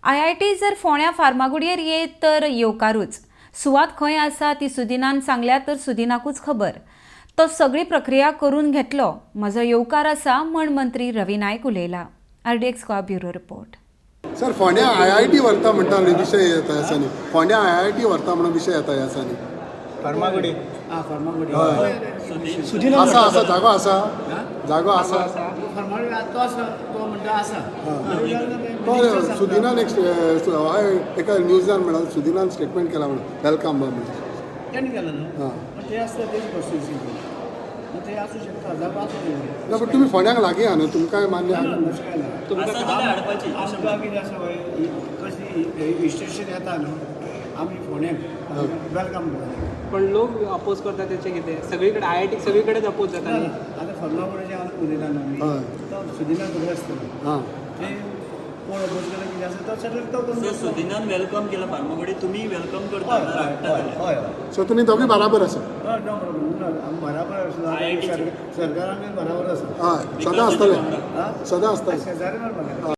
IIT जर फोंड्या फार्मागुडयेर येत तर येवकारूच. सुवात खंय आसा ती सुदिनान सांगल्या तर सुदिनाकूच खबर. तो सगळी प्रक्रिया करून घेतलो. म्हजो येवकार आसा म्हण मंत्री रवी नायक उलयला. RDX Goa bureau report. Sir, फोंड्या आयआयटी व्हरता म्हणटा न्ही, विशय येता ह्या दिसांनी. फोंड्या आयआयटी व्हरता म्हणून विशय येता ह्या दिसांनी. फार्मागुडी. आं, फार्मागुडी. हय, आसा, आसा, जागो आसा, जागो आसा. फार्मागुडी तो आसा, तो म्हणटा आसा. तो सुदिनान एक हांवें एका न्यूजान म्हणा, सुदिनान स्टेटमेंट केला म्हणून, welcome म्हणून. तेणी केला न्हू? हां. पण ते आसता तेच कॉन्स्टिट्युन्सी, मग ते आसूं शकता, जागो आसूं शकता. ना, पण तुमी फोंड्यांक लागीं आहा न्हू, तुमकांय मान्य आहा. तशें काय ना. आमकां कितें आसा पळय, कसली इन्स्टिट्यूशन येता न्हू आमी फोंड्यांक welcome करता. पण लोक अपोज करतात त्याचे कितें? सगळीकडे आयआयटी सगळीकडेच अपोज जाता न्ही. आतां फार्मागुडीचें हांव उलयला न्हू आमी, तो सुदिना खबर आसतलो. ते कोण अपोज केला, कितें आसा, तो सेटल तो करून सर, घेतलो. सुदिनान welcome केला फार्मागुडी, तुम्ही welcome करता हय हय हय हय. सो तुमी दोगूय बराबर आसा. हय, नो प्रॉब्लम ना. आमी बराबर आसलो, सरकारान बराबर आसा. हय, सदां आसतलें. आं. सदां आसतलें. शेजारी बराबर.